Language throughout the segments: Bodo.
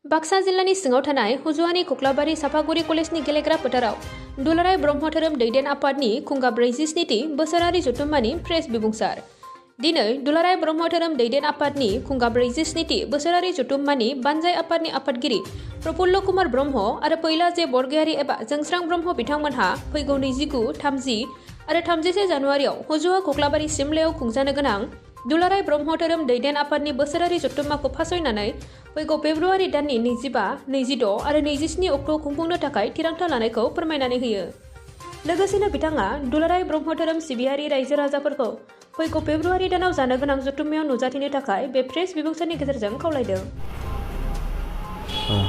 बाक्सा जिल्लानि सिङाव थानाय हुजुवानि कक्लाबारि साफागुरि कलेजनि गेलेग्रा फोथाराव दुलाराय ब्रह्म धोरोम दैदेन आफादनि खुंगा 47थि बोसोरारि जथुम्मानि प्रेस बिबुंसार। दिनै दुलाराय ब्रह्म धोरोम दैदेन आफादनि खुंगा 47थि बोसोरारि जथुम्मानि बानजाय आफादनि आफादगिरि प्रफुल्ल कुमार ब्रह्म आरो पैला जे बरगयारी एबा जोंस्रां ब्रह्म बिथांमोनहा फैगौ 29, 30 आरो 31 जानुवारियाव हुजुवा कक्लाबारि सिमलायाव खुंजानो गोनां दुलाराय ब्रह्म धोरोम दैदेन आफादनि बोसोरारि जथुम्माखौ फासयनानै फैगौ फेब्रुवारि दाननि 25, 26 आरो 27 अक्ट'आव खुंफुंनो थाखाय थिरांथा लानायखौ फोरमायनानै होयो। लोगोसेनो बिथाङा दुलाराय ब्रह्म धोरोम सिबियारि रायजो राजाफोरखौ फैगौ फेब्रुवारि दानाव जानो गोनां जथुम्मायाव नुजाथिनो थाखाय बे प्रेस बिबुंसारनि गेजेरजों खावलायदों।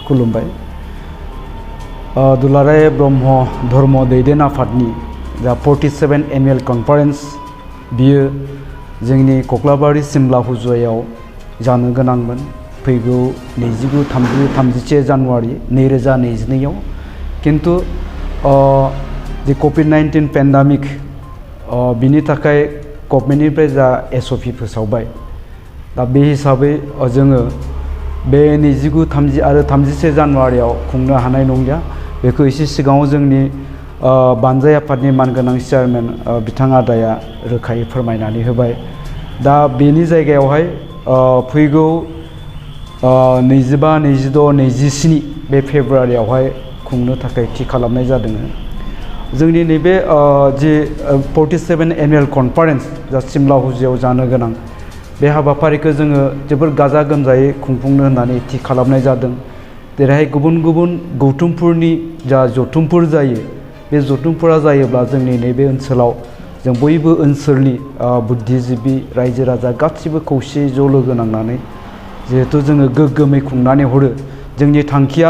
खुलुमबाय। दुलाराय ब्रह्म धर्म दैदेन आफादनि जा 47 एनुवेल कनफारेन्स बियो जोंनि कक्लाबारि सिमला हुजुवायाव जानो गोनांमोन फैगौ 29, 30, 31 जानुवारि 2022 किन्तु जे कभिड-19 पेन्डामिक बिनि थाखाय गभर्नमेन्टनिफ्राय जा SOP फोसावबाय दा बे हिसाबै जोङो बे 29, 30 आरो 31 जानुवारियाव खुंनो हानाय नंलिया। बेखौ एसे सिगाङाव जोंनि बानजाय आफादनि मानगोनां चेयारमेन बिथां आदाया रोखायै फोरमायनानै होबाय। दा बेनि जायगायावहाय फैगौ 25, 26, 27 बे फेब्रुवारियावहाय खुंनो थाखाय थि खालामनाय जादों। जोंनि नैबे जे 47 एनुवेल कनफारेन्स जा सिमला हुजुवायाव जानो गोनां बे हाबाफारिखौ जोङो जोबोर गाजा गोमजायै खुंफुंनो होननानै थि खालामनाय जादों। जेरैहाय गुबुन गुबुन गौथुमफोरनि जा जथुमफोर जायो बे जथुमफोरा जायोब्ला जोंनि नैबे ओनसोलाव जों बयबो ओनसोलनि बुद्धिजिबि रायजो राजा गासिबो खौसेयै ज' लोगो नांनानै जिहेथु जोङो गोग्गोमै खुंनानै हरो। जोंनि थांखिया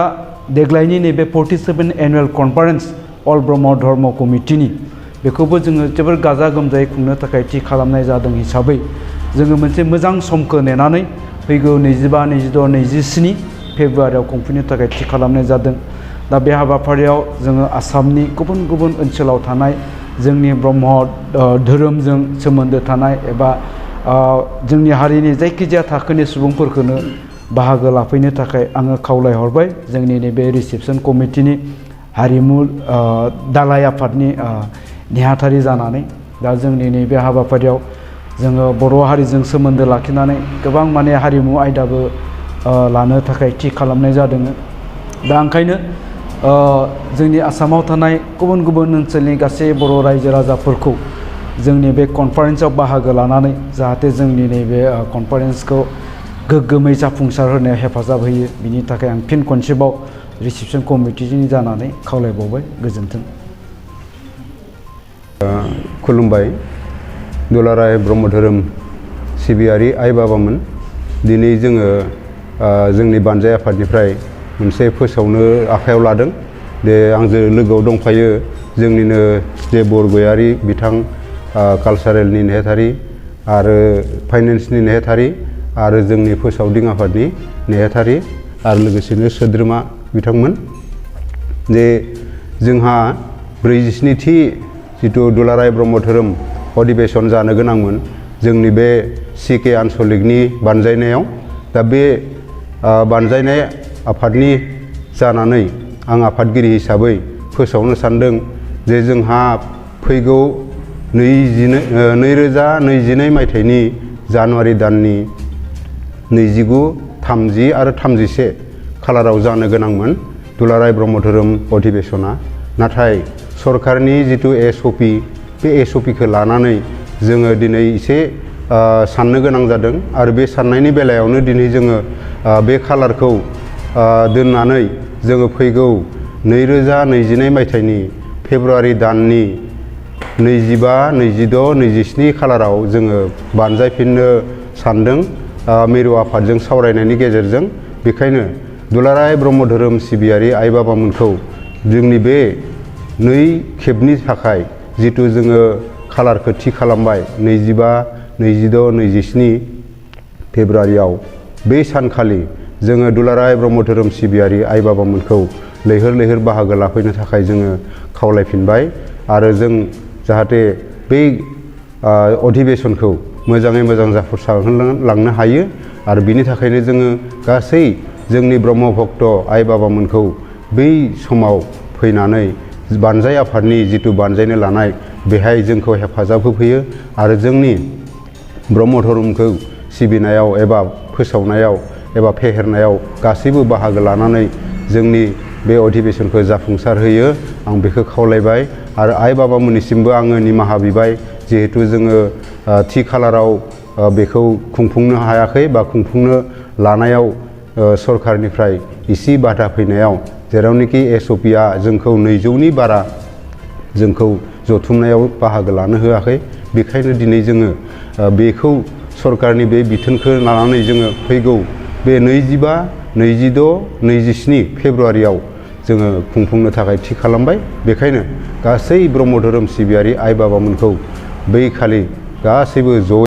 देग्लायनि नैबे 47 एनुवेल कनफारेन्स अल ब्रह्म धर्म कमिटिनि बेखौबो जोङो जोबोर गाजा गोमजायै खुंनो थाखाय थि खालामनाय जादों हिसाबै जोङो मोनसे मोजां समखौ नेनानै फैगौ 25, 26, 27 फेब्रुवारियाव खुंफुंनो थाखाय थि खालामनाय जादों। दा बे हाबाफारियाव जोङो आसामनि गुबुन गुबुन ओनसोलाव थानाय जोंनि ब्रह्म धोरोमजों सोमोन्दो थानाय एबा जोंनि हारिनि जायखिजाया थाखोनि सुबुंफोरखौनो बाहागो लाफैनो थाखाय आङो खावलायहरबाय। जोंनि नैबे रिसेपसन कमिटिनि हारिमु दालाय आफादनि नेहाथारि जानानै दा जोंनि नैबे हाबाफारियाव जोङो बर' हारिजों सोमोन्दो लाखिनानै गोबां माने हारिमु आयदाबो लानो थाखाय थि खालामनाय जादों। दा ओंखायनो जोंनि आसामाव थानाय गुबुन गुबुन ओनसोलनि गासै बर' रायजो राजाफोरखौ जोंनि बे कनफारेन्सआव बाहागो लानानै जाहाथे जोंनि नैबे कनफारेन्सखौ गोग्गोमै जाफुंसार होनायाव हेफाजाब होयो बिनि थाखाय आं फिन खनसेबाव रिसेपसन कमिटिनि जानानै खावलायबावबाय। गोजोन्थों। खुलुमबाय। दुलाराय ब्रह्म धोरोम सिबियारि आइ बाबामोन, दिनै जोङो जोंनि बानजाय आफादनिफ्राय मोनसे फोसावनो आखायाव लादों। दे आंजों लोगोआव दंफायो जोंनिनो जे बरगयारी बिथां कालसारेलनि नेहाथारि आरो फाइनेन्सनि नेहाथारि आरो जोंनि फोसावदिं आफादनि नेहाथारि आरो लोगोसेनो सोद्रोमा बिथांमोन। जे जोंहा 47थि जिथु दुलाराय ब्रह्म धोरोम अधिवेशन जानो गोनांमोन जोंनि बे CK आनसलिकनि बानजायनायाव। दा बे बानजायनाय आफादनि जानानै आं आफादगिरि हिसाबै फोसावनो सानदों जे जोंहा फैगौ 2022 मायथाइनि जानुवारि दाननि 29, 30 आरो 31 खालाराव जानो गोनांमोन दुलाराय ब्रह्म धोरोम अधिवेशना। नाथाय सरकारनि जिथु SOP बे SOPखौ लानानै जोङो दिनै एसे साननो गोनां जादों आरो बे साननायनि बेलायावनो दिनै जोङो बे खालारखौ दोननानै जोङो फैगौ 2022 मायथाइनि फेब्रुवारि दाननि 25, 26, 27 खालाराव जोङो बानजायफिननो सानदों मिरु आफादजों सावरायनायनि गेजेरजों। बेखायनो दुलाराय ब्रह्म धोरोम सिबियारि आइ बाबामोनखौ जोंनि बे 2 खेबनि थाखाय जिथु जोङो खालारखौ थि खालामबाय 25, 26, 27 फेब्रुवारियाव बे सानखालि जोङो दुलाराय ब्रह्म धोरोम सिबियारि आइ बाबामोनखौ लैहोर लैहोर बाहागो लाफैनो थाखाय जोङो खावलायफिनबाय आरो जों जाहाथे बै अधिवेशनखौ मोजाङै मोजां जाफुंसारलांनो हायो आरो बिनि थाखायनो जोङो गासै जोंनि ब्रह्म भक्त आइ बाबामोनखौ बै समाव फैनानै बानजाय आफादनि जिथु बानजायनो लानाय बेहाय जोंखौ हेफाजाब होफैयो आरो जोंनि ब्रह्म धोरोमखौ सिबिनायाव एबा फोसावनायाव एबा फेहेरनायाव गासैबो बाहागो लानानै जोंनि बे अधिवेशनखौ जाफुंसार होयो आं बेखौ खावलायबाय आरो आइ बाबामोननिसिमबो आङो निमाहा बिबाय जिहेतु जोङो थि खालाराव बेखौ खुंफुंनो हायाखै बा खुंफुंनो लानायाव सरकारनिफ्राय इसे बाधा फैनायाव जेरावनोखि एसअपिआ जोंखौ 200नि बारा जोंखौ जथुमनायाव बाहागो लानो होआखै बेखायनो दिनै जोङो बेखौ सरकारनि बे बिथोनखौ लानानै जोङो फैगौ बे 25, 26, 27 फेब्रुआरियाव जोङो खुंफुंनो थाखाय थि खालामबाय। बेखायनो गासै ब्रह्म धोरोम सिबियारि आइ बाबामोनखौ बै खालि गासैबो ज'